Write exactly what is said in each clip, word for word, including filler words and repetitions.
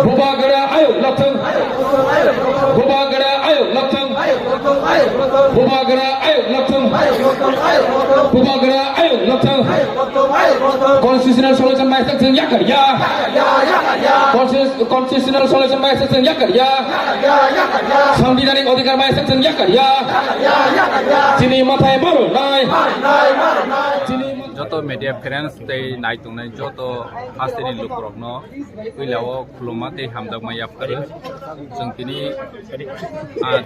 Bubagra ayuk lokthung. Bubagra ayuk lokthung. Bubagra ayuk lokthung. Bubagra ayuk lokthung. Constitutional solution mai sak thung yakar ya. Constitu-, constitutional solution mai sak thung yakar ya. Sambidhanik odhikar mai sak thung yakar ya. Chini mathai maro nai. Chini joto media friends tei nai tongnai joto hasteni lukurokno puilao khulumma tei hamjakma yapharwi. Chwng tini, ah,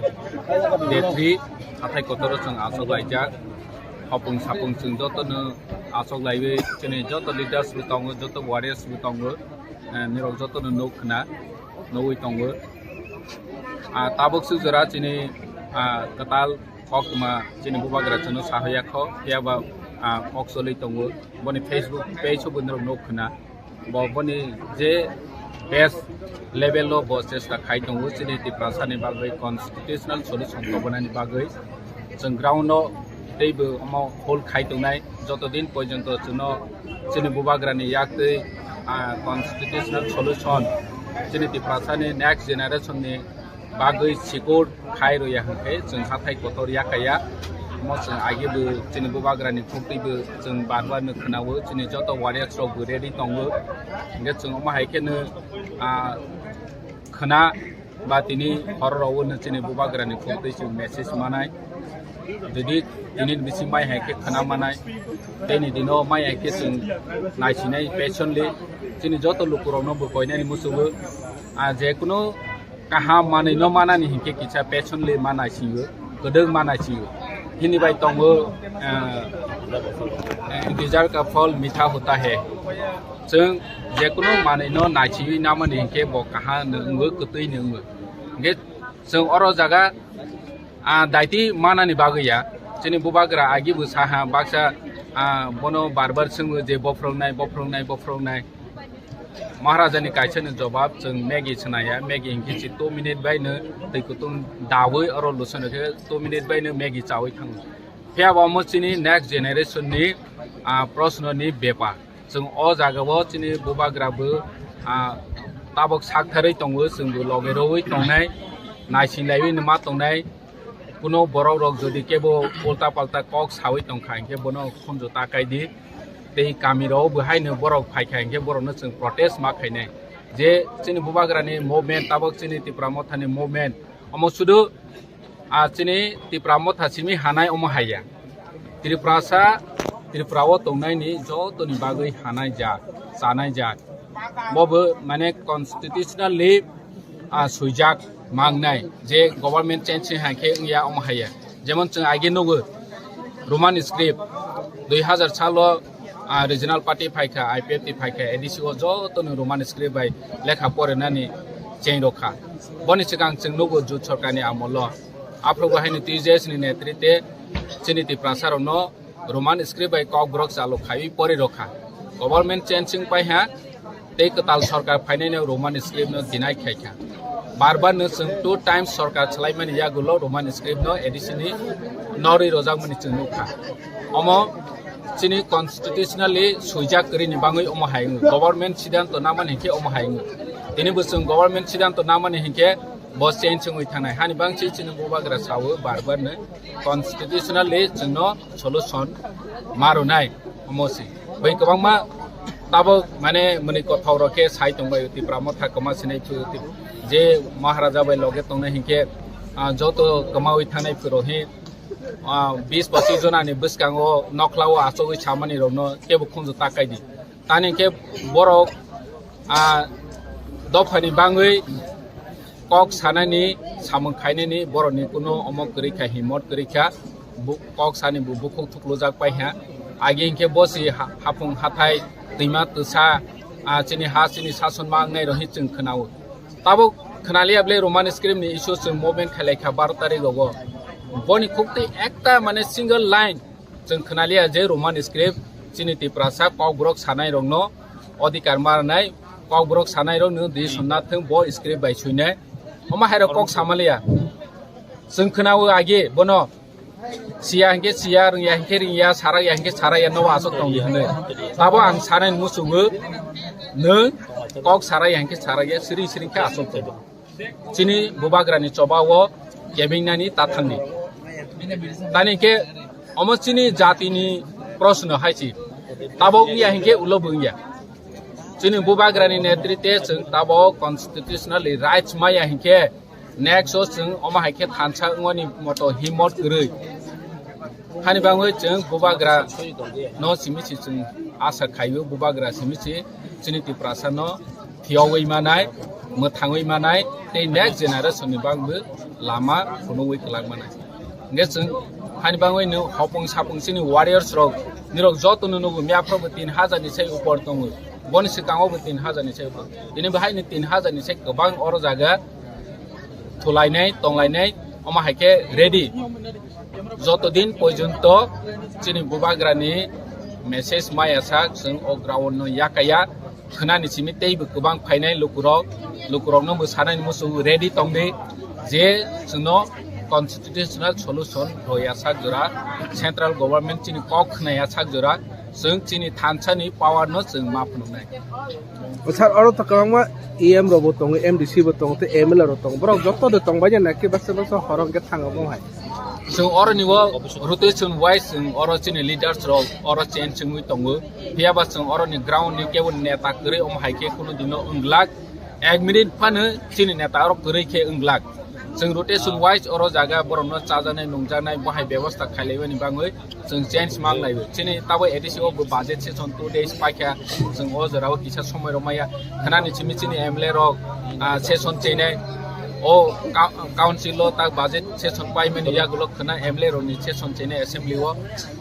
day three hathai kotoro chwng achuk laijak. Hopung sapung chwng jotono achuk laiwi chini joto leaders bo tongo, joto warriors bo tongo. Eh, nirok jotono nuk khna nugwi tongo. Ah, tabuk suk jora chini, ah, kwtal koktwma chini bubagra chwngno sahoya kho, phiya ba, ah, kok choli tongo. Boni Facebook page o bo norok nuk khna. Bo boni je best level o bo chesta khai tongo chini Tiprasa ni bagwi constitutional solution tobonani bagwi. Chwng ground o teibo omo hold khai tongnai. Joto din porjonto chwngno chini bubagrani yaktwi, ah, constitutional solution chini Tiprasani next generation ni bagwi secure khai rwya hwnkhe chwng hathai kotor yakaya. Omo chwng agebo chini bubagrani phuktwibo chwng bar bar no khwnao, chini joto warriors rokbo ready tongo. Hwnkhe chwng omo hai kheno, ah, khwna ba tini horror o no chini bubagrani phuktwi chwng message manai. Jodi tini bisi mai hai khe khwna manai, tini dino mai hai khe chwng naisinai patiently chini joto lukurokno bo koinani muchungo. Ah, je kunu kaham manwi no manani hinkhe kisa patiently ma naisingo, kwdwk ma naisingo. Hini bai tongo, eh, eh, "Intezar ka phal mitha hota hai." Chwng je kunu manwi no naisinwi namani hinkhe bo kaham no wngo, kwtwi no wngo. Hinkhe chwng oro jaga, ah, daiti manani bagwi ya. Chini bubagra agi bo saha baksa, ah, bono bar bar swngo je, "Bophrongnai, bophrongnai, bophrongnai." Maharajani kaisa ni jobab chwng Maggi swnaya, Maggi hinkhe si two minute bai no twi kutung dawi oro lusono khe two minute bai no Maggi chawi thango. Phiya bo omo chini next generation ni, ah, proshno ni bepar. Chwng o jaga o chini bubagra bo, ah, tabok sak tharwi tongo, chwng bo loge rwui tongnai, naising laiwi no ma tongnai. Kuno borok rok jodi kebo ulta palta kok sawi tongkha hinkhe bono khunju ta kai di. Tei kami rok bo haino borok phaikha hinkhe borokno chwng protest ma khainai. Je chini bubagrani movement, tabok chini Tipra Mothani movement, omo sudu, ah, chini Tipra Motha simi hanai omo haiya. Tiprasa, Tripura o tongnaini jotoni bagwi hanai jak, chanai jak. Bobo mane constitutionally, ah, swijak mangnai je government change se hai khe wngya omo haiya. Jemon chwng age nugo Roman script dui hazar salo, ah, regional party phaikha, I P F T phaikha, A D C o jotono Roman script bai lekha porinani cheng rokha. Boni swkang chwng nugo Jut Sarkarni amolo. Aphuru bo haino T J S ni netrite chini Tiprasa rokno Roman script bai Kokborok chalo khaiwi pori rokha. Government change wng paiha, tei kwtal sorkar phainai no Roman script no deny khaikha. Bar bar no chwng two times sorkar chwlaimani yagulo Roman script no A D C ni norwi rojakmani chwng nukha. Omo chini constitutionally swijak kwrwini bangwi omo hai wngo. Government sidanto namani hinkhe omo hai wngo. Tini bo chwng government sidanto namani hinkhe bo change wngwi thangnai. Hani bangchi chini bubagra sawo bar bar no constitutionally chwngno solution ma rwnai omo se. Bai kwbangma tabok mane mwnwi kothok rok khe sai tongbai Tipra Motha kwma sinai phu Tip-, je Maharaja bai loge tongnai hinkhe, ah, joto kwmawi thangnai phuru hi, ah, bis pochis jonani bwskango nokhlao achugwi samani rokno kebo khunju ta kai di. Tani hinkhe borok, ah, dophani bangwi kok sanani, samung khainani borokni kuno omo kwrwi kha, himmot kwrwi kha, bu-, kok sani bo bukhuk thuklujak pai ha. Agi hinkhe bo si ha-, haphung hathai, twima twsa, ah, chini ha chini sason ma wngnai rok hi chwng khwnao. Tabuk khwnaliya bwle Roman script ni issue chwng movement khailai kha baro tarik rogo. Boni khuktwi ekta mane single line chwng khwnaliya je Roman script chini Tiprasa Kokborok sanai rokno odhikar ma rwnai, Kokborok sanai rokno di sonna thwng bo script bai suinai. Omo hai rok kok samaliya. Chwng khwnao agi bono siya hinkhe siya, rwngya hinkhe rwngya, sarakya hinkhe sarakya, nobo aswk tongdi hwnwi. Tabo ang sanai muchungo nwng Kok sarai hingke sarai ya, siri siri khe aswk tongo. Chini bubagrani choba o kebingnani tathangni. Tani khe omo chini jatini proshno hai si. Tabok wngya hingke ulo bo wngya. Chini bubagrani netrite chwng tabok constitutionally rights maya hingke next o chwng omo hai khe thansa wngmani moto himmot kwrwi. Hani bangwi chwng bubagra no simi si chwng asa khaio, bubagra simi si chini Tiprasa no thiyogwi manai, mwthangwi manai, tei next generation ni bagwi lama phunugwi kwlak manai. Hingke chwng hani bangwi no hopung sapung chini warriors rok, nirok joto no nugo, miyaphro bo tin hajar ni sai upor tongo, boni swkango bo tin hajar ni sai upor. Tini bo hai ni tin hajar ni sai kwbang oro jaga thulainai, tonglainai, omo hai khe ready. Joto din porjonto chini bubagrani message maya sak, chwng o ground no yakaya, khwnani simi teibo kwbang phainai lukurok, lukurokno bo sanani muchungo ready tongdi je chwngno constitutional solution roya sak jora, central government chini kok khnaya sak jora, chwng chini thansani power no chwng ma phunuknai. Sir, oro to kwbangma E M rok bo tongo, M D C bo tongo, tei M L A rok tongo. Borok joto de tongbai ya naki baksa baksa horo hwnkhe thango bo hai. Chwng oro ni o rotation wise chwng oro chini leaders rok oro change wngwi tongo. Phiya ba chwng oro ni ground ni kebo neta kwrwi omo hai khe kunu dino wng glak. Ek minute phano chini neta oro kwrwi khe wng glak. Chwng rotation wise oro jaga borokno chajaknai nungjaknai bo hai bebosta khailaimani bangwi chwng change mang naiwi. Chini tabo A D C o bo budget session two days paikha, chwng o jorao kisa somoi rok maya. Khnani simi chini M L A rok, ah, session chenai. O ka-, council o ta budget session paimani yagulo khna M L A rokni session chenai assembly o.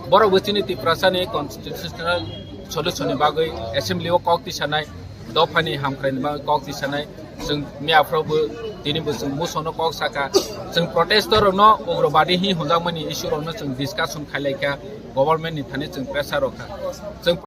Borok bo chini Tiprasa ni constitutional solution ni bagwi assembly o kok tisanai. Dophani hamkraini bagwi kok tisanai. Chwng miyaphrobo tinibo chwng musono kok saka. Chwng protestor rokno ugrobadi hi hwnjakmani issue rokno chwng discussion khailaikha government ni thani chwng pressure rokha. Chwng